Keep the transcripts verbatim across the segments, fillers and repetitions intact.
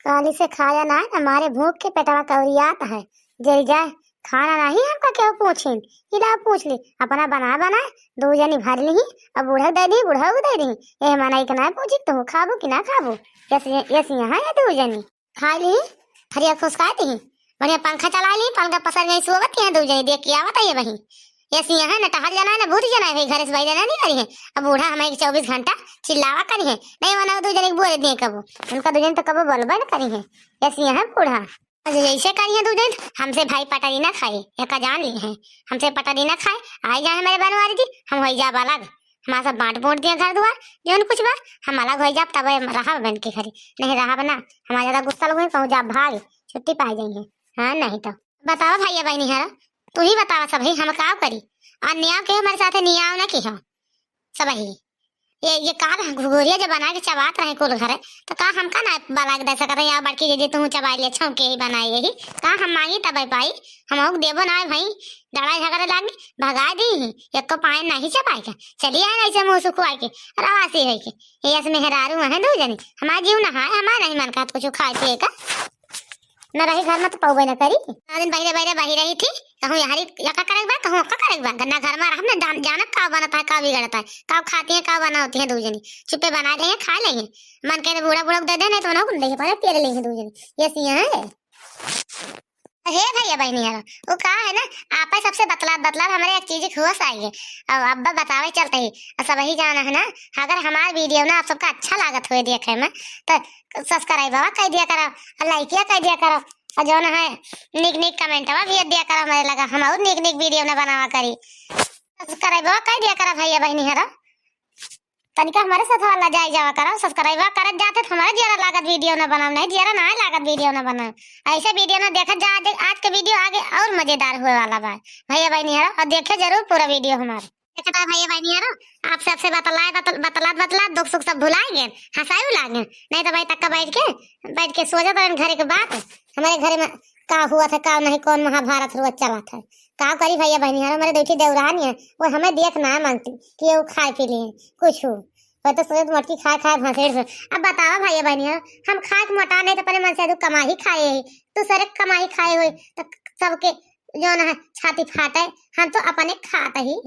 काली से खाया ना है, हमारे भूख के पेटवा कौरियात है। जल जाए, खाना नहीं हमका केहू पूछिन। इला पूछ ली, अपना बना बना दू जनी भर ली, अब बूढ़ा दे दी, बूढ़ा दे दी। ए मनई के ना पूछी, तू खाबू कि ना खाबू? यस, यस, यहाँ है दू जनी। खा ली, हरिया फुसका दी, बढ़िया पंखा चला ली, पंखा पसर गई, सोवत है दू जनी, देख के आवत है वहीं। यस, यहाँ न टहल जाना है, न भूत जाना है, घर से बाहर जाना नहीं करी है। अब बूढ़ा हमें चौबीस घंटा चिल्लावा करी है, नहीं मना दू जनी के बोले दिए कबो, उनका दू जनी तो कबो बोलबे न करी है। यस, यहाँ बूढ़ा। अच्छा, जैसे करी है दू जनी, हमसे भाई पटरी ना खाए, एका जान ली है, हमसे पटरी ना खाए, आई जाए हमारे बनवारी जी, हम होई जाब अलग, हमारा सब बांट बूंट दिया घर दुआर, जौन कुछ बा, हम अलग होई जाब, तब हम रहब बन के घरे, नहीं रहब ना, हमारा ज्यादा गुस्सा लोग हैं, कहूँ जाब भाग, छुट्टी पाई जाइए। हाँ, नहीं तो बतावा भैया बहनी हरा, तू ही बतावा सब ही, हम का करी? और नियाव के हमारे साथे नियाव ना की हो सब ही। ये, ये काल घुघुरिया जब बना के चबात रहे कुल घरे, तो का हमका ना बलाक दे सकत है? या बड़की दीदी तू चबाई ले, छौके ही बनाई यही, का हम मांगी तब पाई? हम ओक देबो ना भाई, लड़ाई झगड़े लागी, भगाई दी ही, एक तो पाए नहीं चबाई का, चली आए ऐसे मुंह सुखवाई के, रवासी है के, ये ऐसे मेहरारू हैं दू जनी, हमारा जीव ना है, हमारा नहीं मन का कुछ खाए पिए का। न रही घर में तो पौबे न करी। सारा दिन बहिरे बहिरे बही रही थी, कहूँ यहाँ का करे बा, कहूँ का करे बा, ना घर में रहब, ना जान, जानब का बनत है, का बिगड़त है, का खाती है, का बनावती है दू जनी, चुप्पे बना ले, खा ले। मन करे बूढ़ा बूढ़ा को दे दे, नहीं तो उन्हों को दे, पहले पी ले दू जनी। ये सिया है। हे भैया बहनी यार, वो का है ना, आपस सबसे बतलात बतलात हमारे एक चीज के होश आई है। अब अब्बा बतावे चलते ही, और सब ही जाना है ना, अगर हमारा वीडियो ना आप सबका अच्छा लागत हुए देखे में, तो सब्सक्राइबवा कर दिया करो, और लाइकिया कर दिया करो, और जौन है निक निक कमेंटवा भी दिया करो हमारे लगा, हम और निक निक वीडियो ना बनावा करी। सब्सक्राइबवा कर दिया करो भैया बहनी हरा, तनिका हमारे साथ वाला जाए जावा करो, सब्सक्राइबवा करत जाते तो हमारे जियरा लागत वीडियो ना बनाओ, नहीं जियरा ना लागत वीडियो ना बनाओ। ऐसे वीडियो ना देखत जा, आज, आज के वीडियो आगे और मजेदार हुए वाला बा भैया बहनी हरा, और देखे जरूर पूरा वीडियो हमारे। देखता है भैया बहनी हरा, आप सबसे बतलाए, बतल-, बतलात, बतलात दुख सुख सब भुलाए गए, हंसाए उला गए। नहीं तो भाई तक का बैठ के, बैठ के सोचत रहन घरे के बात, हमारे घरे में का हुआ था, का नहीं, कौन महाभारत रोज चला था। का करी भैया बहनी हरा, हमारे दो ठे देवरानी है, वो हमें देख ना मांगती कि वो खाए पी लिए कुछ हो। वो तो सोचत मोटकी खाए खाए भसेड़ से। अब बतावा भैया बहनी हरा, हम खाए के मोटा नहीं तो अपने मन से तू कमाई खाए है, तू सरे कमाई खाए हो, तो सबके जौन है छाती फाटे, हम तो अपने खात ही।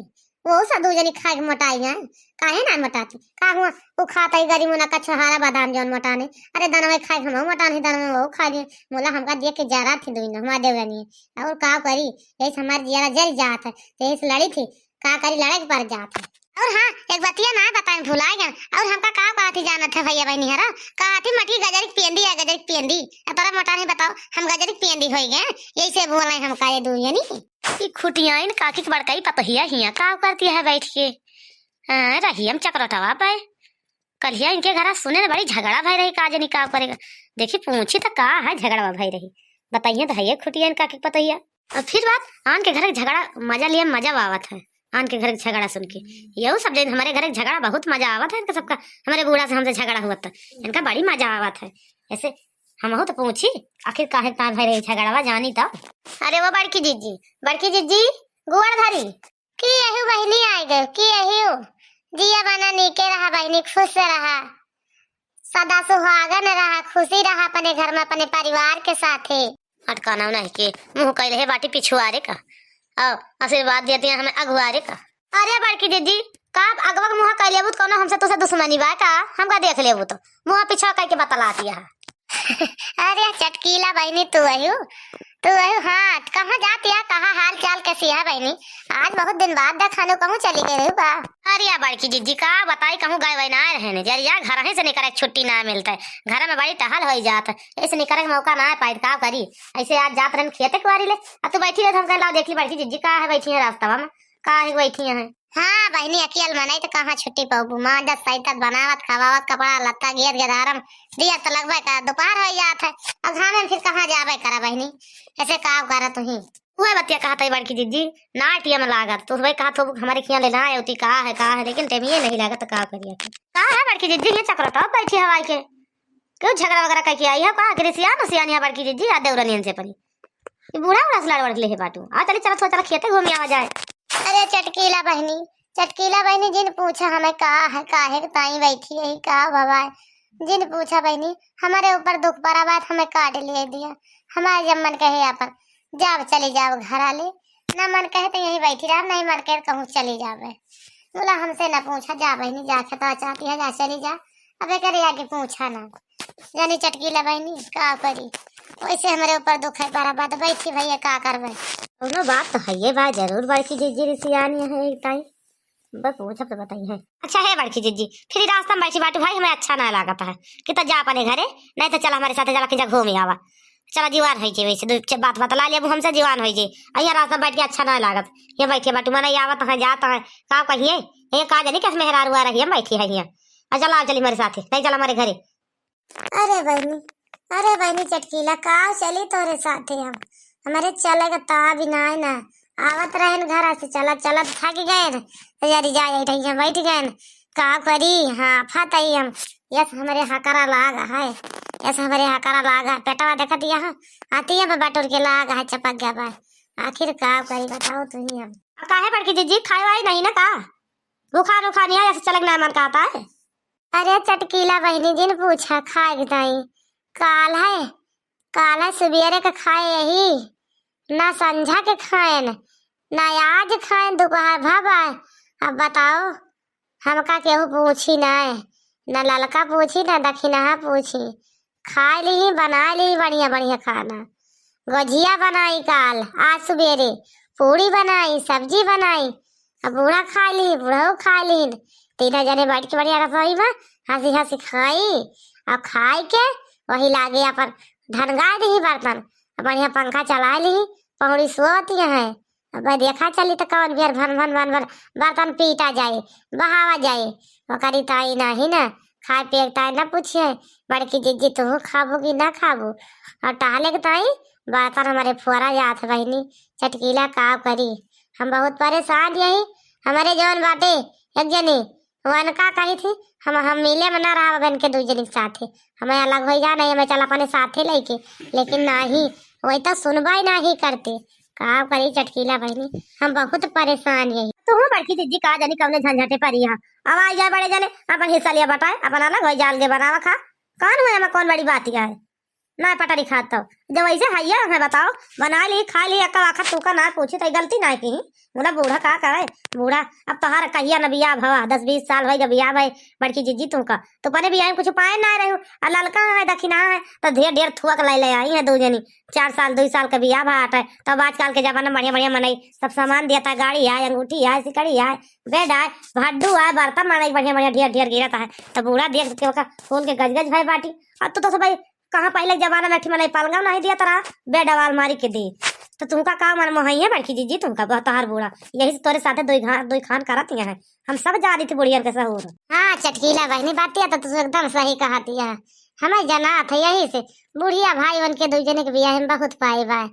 वो सब दू जनी खाए के मोटाई हैं, काहे ना मोटाती? का हुआ? वो खाता ही गरीब मुना का छोहारा बादाम जौन मोटाने। अरे दनवे खाए हम मोटाने, दनवे वो खा लिए। मोला हमका दिए के जरा थी दुई हमारे देवरानी। और का करी? यही से हमार जियरा जल जात है, तो यही से लड़ी थी। का करी, लड़े के पड़ जात है। और हाँ, एक बतिया ना बताए भुला गया। और हमका का कहती जानत है भैया बहनी हरा? कहती मटकी गजरी के पेंदी है, गजरी के पेंदी। अब तोरा मोटा नहीं बताओ, हम गजरी के पेंदी होई गए, यही से बोले हमका ये दू जनी। ई खुटियाइन काकी के बड़काई पतोहिया हिया का करती है बैठ के? हाँ, रही हम चकरोटवा पे। कलिया इनके घरा सुने न बड़ी झगड़ा भई रही, का जनी का करेगा। देखी पूछी त का है झगड़वा भई रही। बताइए त है ये खुटियाइन काकी के पतोहिया। और फिर बात, आन के घर के झगड़ा मजा लिया, मजा आवत है। आन के घर के झगड़ा सुन के। यहू सब जन हमारे घर के झगड़ा बहुत मजा आवत है इनका सबका। हमारे बूढ़ा से हमसे झगड़ा हुआ था। इनका बड़ी मजा आवत है। ऐसे हमहू तो पूछी, आखिर काहे का भई रही झगड़वा, जानी तब। अरे वो बड़की जिज्जी, बड़की जिज्जी, गोड़ धरी। की एहू बहिनी आए गए, की एहू? जिया बना नीके रहा बहिनी, खुश रहा, सदा सुहागन रहा, खुशी रहा अपने घर में अपने परिवार के साथे। अटकाना नहीं के मुँह कैले है बाटी पिछुआरे का, और आशीर्वाद देती है हमें अगुआरे का। अरे बड़की दीदी, का अगवा के मुँह कैले बुत कौनो हमसे तुसे दुश्मनी बा का? हमका देख लेबू तो मुँह पीछा कह के बतलाती है। अरे चटकीला बहिनी, तू अहू, तू अहू, हाँ, कहाँ जाती है, कहाँ हाल चाल कैसी है बहिनी? आज बहुत दिन बाद देखानो, कहूँ चली गई रहू बा? अरे या बड़की जिज्जी, का बताई, कहूँ गए वही ना रहे ने, जरिया घर ही से निकरे छुट्टी ना मिलता है, घर में बड़ी टहल होई जात है, ऐसे निकरे के मौका ना पाई, का करी? ऐसे आज जात रहन खेते कुआरी ले, आ तू बैठी रहे, हम कह लाओ देख ली बड़की जिज्जी का है बैठी है रास्ता में, का है बैठी है। हाँ बहिनी, अकेल मनई त कहाँ छुट्टी पउबू? मांजत, सैतत, बनावत, खवावत, कपड़ा लत्ता, गेद गेदारम, दिया त लगबे का, दोपहर होइ जात है। अब घामे में फिर कहाँ जाबे करा बहिनी? ऐसे का करा तुही? उहे बतिया कहत है बड़की जिज्जी, ना टीएम लागत। तो वही कहत हो, हमारे खियाँ ले ना आए होती, का है, का है, लेकिन टेमिये नहीं लागत, तो का करिए? का है बड़की जिज्जी, ये चक्कर तो बैठी हवाई के। क्यों झगड़ा वगैरह करके आई है का? कि रिसियान उसियान यहाँ बड़की जिज्जी, आ देवरनियन से अपनी। ये बूढ़ा बूढ़ा से लड़ वड़ के ले है बाटू। आ चली, चलो, थोड़ा चलो, खेते घूम आवा जाए। अरे चटकीला बहिनी, चटकीला बहिनी, जिन पूछा हमें का है, काहे के ताई बैठी है, का भवाए? जिन पूछा बहिनी, हमरे ऊपर दुख परा बात हमें काट लिए दिया। हमारे जब मन कहे आपन जाब चली जाब घर आले, ना मन कहे तो यहीं बैठी रहा, नहीं मन कहे तो कहूँ चली जाबे। बोला हमसे ना पूछा, जा बहिनी जा खेतवा चाहती है जा चली जा, अब एकरे आगे पूछा ना। जानी चटकीला बहिनी का करी, वैसे हमरे ऊपर दुख है परा बात, बैठी भैया का करबे। कौनो बात तो है ये बा, जरूर बड़की जिज्जी रिसियानी है एक ताई। बस वो सब तो बताई है। अच्छा है बड़की जिज्जी, फिर रास्ता में बैठी बाटू भाई, हमें अच्छा ना लागत है कि तो जा अपने घरे, नहीं तो चला हमरे साथे, चला कि जा घूम आवा। चला जीवान होई जे, वैसे दो च-, बात बतला लेबू हमसे, जीवान होई जे। अइया रास्ता में बैठ के अच्छा ना लागत, ये बैठे बाटू मने आवत है जात है, का कहिए, ये का जानी कैसे मेहरारू आ रही है, बैठी है हियाँ। आ चला, चली हमारे साथे, नहीं चला हमारे घरे। अरे बहिनी, अरे बहिनी चटकीला, का चली तोरे साथे हम? हमरे चले के ताब ही नाय ना। आवत रहेन घर से, चलत चलत थक गएन, तो यारी जा जाई रही हम बैठ गएन। का करी, हाँ, फत आई हम। यस हमरे हकरा लाग है, यस हमरे हकरा लाग है। पेटवा देखत यहाँ आती है बटोर के लाग है, चपक गया बा। आखिर का करी बताओ तू ही हम। काहे बड़की जिज्जी, खाए वाई नहीं ना का? बुखार उखार नहीं है, ऐसे चलक ना मन कहता है। अरे चटकीला बहिनी जिन पूछा खाए के ताई। काल है, काल है सुबेरे के खाए यही, ना संझा के खाएन, ना आज खाएन, दोपहर भा बा। अब बताओ, हमका केहू पूछी ना, ना ललका पूछी, ना दखिनहा पूछी। खाए ली, बनाए ली बढ़िया बढ़िया खाना। गोझिया बनाई काल, आज सुबेरे पूड़ी बनाई, सब्जी बनाई। अब बूढ़ा खाए ली, बूढ़ऊ खाए लीन। तीनों जने बैठ के बढ़िया रसोई में हँसी हँसी खाई। अब खाए के वही लागे अपन ढनगाए दी बर्तन। अब बढ़िया पंखा चलाए ली, पहुड़ी सोवती है। अब देखा चली तो कौन बेर भन भन भन भन बर्तन पीटा जाए, बहावा जाए। ओकरी ताई नाही ना, खाए पिए के ताई ना पूछिए, बड़की जिज्जी तू खाबू कि ना खाबू? और टहले के ताई बर्तन हमारे फोरा जात है बहिनी, चटकीला का करी, हम बहुत परेशान यही। हमारे जौन बाटे एक जनी, वो अनका कही थी, हम, हम मिले में ना रहा बहन के दू जनी के साथे, हमें अलग हो जा नहीं, हमें चल अपने साथे लेके, लेकिन नाही, वही तो सुनबा ही नाही करते। का करी चटकीला बहिनी, हम बहुत परेशान यही। तू बड़की जिज्जी का जानी कौने झंझटे परी है। अब आ गया बड़े जने, अपन हिस्सा लिया बटाए, अपन अलग हो जाल के बनावा खा। कौन हुआ में कौन बड़ी बात है? ना पटरी खात तो जब ऐसे हैया है बताओ, बना ली, खा ली, एक आखा तू का ना पूछी तो गलती ना की। बोला बूढ़ा का करे, बूढ़ा अब तोहार कहिया न बियाह भवा, दस बीस साल होई ग बियाह भई, बड़की जिज्जी तू का, तो पने बियाह में कुछ पाए ना रही, आ ललका है दखिना है, तो ढेर ढेर थुआ के ले ले आई है दू जनी, चार साल, दू साल के बियाह भा हटे, तब आजकल के जमाना बढ़िया बढ़िया मनई सब सामान दिया था, गाड़ी है, अंगूठी है, सिकड़ी है, बेड है, भड्डू है, बर्तन मारे बढ़िया बढ़िया ढेर ढेर गिरत है, तो बूढ़ा देख के ओका खोल के गज गज भय बाटी। अब तू तो सब भाई कहाँ पहले के जमाना में अठी मनई पलंगा नहीं दिया तरा, बेड अलमारी के दे, तो तुमका का मन मोहइया बड़की जिज्जी, तुमका बहुत तोहार बूढ़ा, यही से तोरे साथे दुई घा-, दुई खान करत ही है। हम सब जानी थी बुढ़ियन के सहूर। हाँ चटकीला बहिनी, बातिया तो तू एकदम सही कहती है। हमें जनात है यही से बुढ़िया भाई उनके दू जने के बियाह में बहुत पाए बा,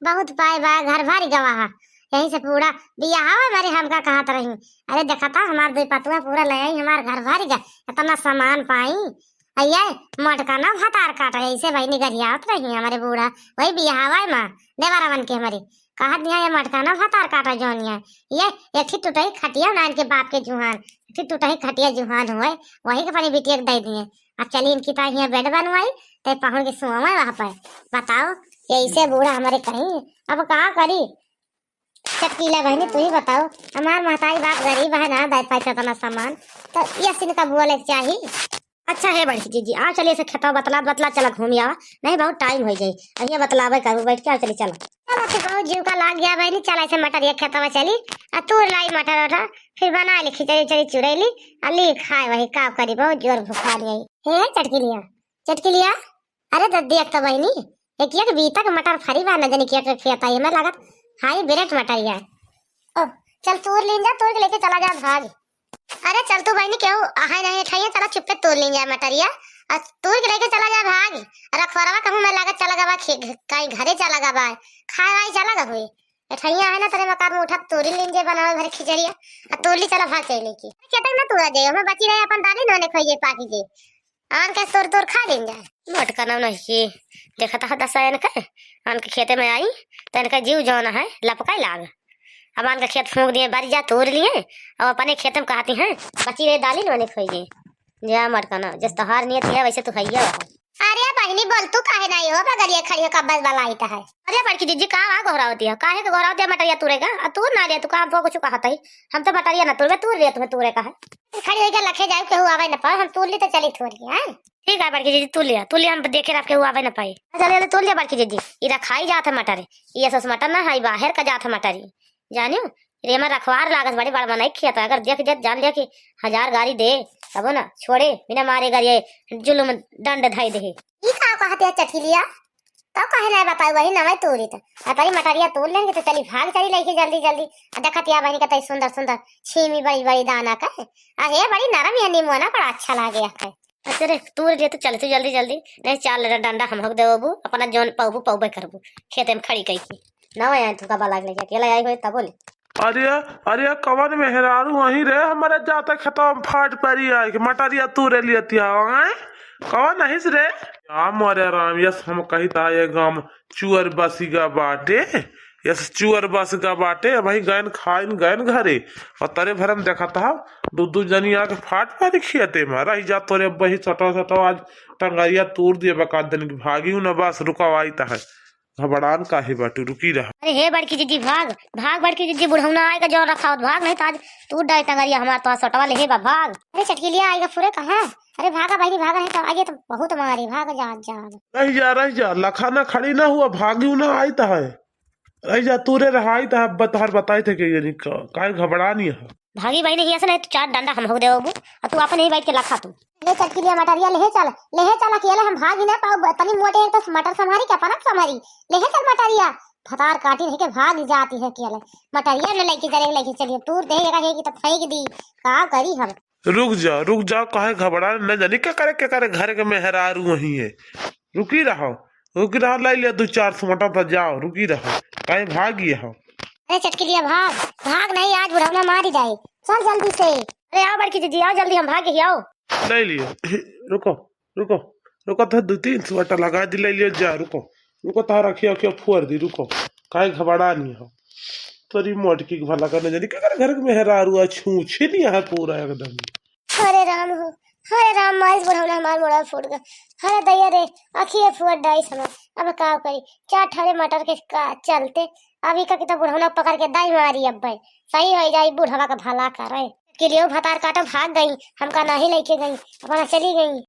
बहुत पाए बा, घर भर गवा है। यही से पूरा बियाह हमारे हमका कहत रही, अरे देखा था हमार दू पतुआ पूरा ले आई, हमार घर भर गया, इतना सामान पाई। अये मोटका ना भतार काट है, ऐसे बहिनी गरियावत रही हमारे बूढ़ा, वही बियाह है माँ देवरवन के हमारे कहत दिया, ये मटकाना भतार काटा जौनिया, ये एक ही टूटही खटिया ना इनके बाप के जुहान, एक ही टूटही खटिया जुहान हुए, वही के अपनी बिटिया के दे दिए। अब चली इनकी ताई हियाँ बेड बनवाई, ते पहुन के सुआवे वहाँ पर। बताओ, ये ऐसे बूढ़ा हमारे कहीं, अब का करी? चटकीला बहिनी, तू ही बताओ, हमार महतारी बाप गरीब है ना, दे पाई इतना सामान, तो ये सिन का बोले के चाही। अच्छा है बड़की जिज्जी, आओ चलिए से खेतवा बतला बतला चला घूम आवा, नहीं बहुत टाइम हो जाई। अहिया बतलावे करू बैठ के, आओ चली चला। चला तो बहुत जीव का लाग गया बहनी, चला ऐसे मटर ये खेतवा चली, आ तूर लाई मटर वटर, फिर बना ली खिचड़ी उचड़ी चुरैली, आ ली खाए वही का करी, बहुत जोर भूखा गई। हे चटकी लिया, चटकी लिया, अरे दद्दी एक तो बहनी, एक एक बीता के मटर फरी बा, न जाने के एक खेत आई, हमें लागत हाई ब्रेड मटर है। ओ, चल तूर लीन जा, तूर के लेके चला जा भाग। अरे चल तू बहिनी, केहू आहे नहीं ठैया, चला चुप्पे तोड़ लीन जाए मटरिया। आ तोड़ के लेके चला जाए भाग। अरे खोरवा कहूँ मैं लागत चला गवा खे-, कहीं घरे चला गवा। खाए वाई चला गवा हुए। ए ठैया है ना तेरे मकान में उठा तोड़ी लीन जाए बनावे भरे खिचड़िया। आ तोड़ ली चला भाग चले की। खेते में तोड़ा जाए, हमें बची रहे अपन दाली नोने खोइए पाकी के। आन के तोड़ तोड़ खा लीन जाए। मोटका ना नहीं की। देखा था दसा इनके। आन के खेते में आई, तो इनका जीव जौन है, लपकाई लाग। अब आन के खेत फूंक दिए, बारी जा तोड़ लिए, अब अपने खेत में कहती हैं, बची रहे दाली नोने खोइए। जा मटकना, जस तोहार नियत है वैसे तू हइया हो। अरे बहिनी, बोल तू काहे नाहीं हो, बगलिया खड़ी हो, कब बस बलाइत है। अरे बड़की जिज्जी, का आ गोहरावती है, काहे के गोहरावती है मटरिया तूरे का? आ तू ना ले, तू का हमको कुछ कहत है? हम तो मटरिया ना तूरे, तूर लिया तुम्हें तूरे का है। खड़ी होइके लखे जाए, केहू आवे न पावे, हम तूर ली तो चली थोड़ी, हैं? ठीक है बड़की जिज्जी, तूर लिया, तूर लिया, हम देखे रह केहू आवे न पाई। चल चल तूर लिया बड़की जिज्जी, ई रखाई जात है मटर, ई असस मटर ना है, बाहर का जात है मटर ई, जानियो? रे में रखवार लागत बड़ी बड़ मनई खेत, अगर देख देत जान लिया कि हजार गारी दे, तबो ना छोड़े, बिना मारे गारी जुलुम दंड धई दे। ई का कहत है चटकिलिया? तब कहे ना बताऊ वही नवै तूरी त। आ तरी मटरिया तूर लेंगे तो चली भाग चली लइके जल्दी जल्दी। आ देखत या बहिनी का तई सुंदर सुंदर छीमी बड़ी बड़ी दाना का। आ हे बड़ी नरम या नीमोना बड़ा अच्छा लागे है। अच्छा रे, तूर ले तो चल तू जल्दी जल्दी, नहीं चार डंडा हम हक देबू, अपना जौन पौबू पौबे करबू, खेते में खड़ी कई के। ना आए तू का बाला लगे, अकेला आई होए तब बोले। अरे, अरे, कवन मेहरारू वहीं रे, हमारे जाता खेतवा में फाट परी आए के मटरिया तूरे लियतिया, हैं? कवन नहिस रे? राम, अरे राम, यस हम कही ता ये गाम चुअर बसिगा बाटे, यस चुअर बसिगा बाटे, वही गैन खाइन गैन घरे, और तरे भरम देखत हा, दू दू जनी आके फाट परी खियते में, रही जा तोरे बही सटो सटो, आज टंगरिया तूर दिए बका दिन की भागी हूँ ना, बस रुकवाई ता है। घबड़ान काहे बाटू, रुकी रहा। अरे हे बड़की जिज्जी भाग, भाग बड़की जिज्जी, बुढ़ौना आएगा जौन रखावत, भाग नहीं तो आज तू डाई टंगरिया हमार तो सटवा ले हे बा, भाग। अरे चटकिलिया आएगा फुरे कहाँ? अरे भागा बहिनी भागा, नहीं तो आइए तो बहुत मारी, भाग जा जा। रह जा, रह जा, लखाना खड़ी ना हुआ, भागी ना आई तो है। रह जा, तूरे रहा आई तो है, बतहर बताई थे कि यानी का-, काहे घबड़ानी है। भागी बहिनी हिया से नहीं तो चार डंडा हम हो देबू, और तू अपन ही बैठ के लखा तू। ले चटकिलिया मटरिया लेहे चल, लेहे चल, अकेले हम भागी ना पाऊ, तनी मोटे हैं तो मटर संभारी के अपना संभारी, लेहे चल मटरिया। भतार काटी रह के भाग जाती है अकेले, मटरिया न लेके चले, लेके चलिए, तूर दे जगह है कि तो फेंक दी, का करी हम। रुक जा, रुक जा, काहे घबड़ा, न जानी क्या करे, क्या करे, घर के मेहरारू वही है। रुकी रहो, रुकी रहो, ले लिया दो चार सौ मटर पर जाओ, रुकी रहो, काहे भागी हो। अरे चटकिलिया भाग, भाग नहीं, आज बुढ़ौना मारी जाए, चल जल्दी से। अरे आओ बड़की जिज्जी, आओ जल्दी, हम भागे ही, आओ। ले लियो, रुको, रुको, रुको, तो दो तीन सौ आटा लगा दी, ले लियो, जा, रुको, रुको, तार रखियो, रखियो, फोड़ दी, रुको, काहे घबड़ा नहीं हो। तोरी मोटकी के भला करने जानी, क्या कर घर में मेहरारू आ, छूछे नहीं है पूरा एकदम। हरे राम हो, हरे राम, माइस बुढ़ौना हमार मोड़ा फूट गया। हरे दैया रे, अखिए फुअट डाइस हमार, अब का करी, चार ठारे मटर के का चलते, अब इका के तो बुढ़ौना पकड़ के दाई मारी अब भाई, सही हो जाई, बुढ़वा का भला करे। के लिए भतार काटो भाग गई, हमका नहीं लेके गई, अपना चली गई।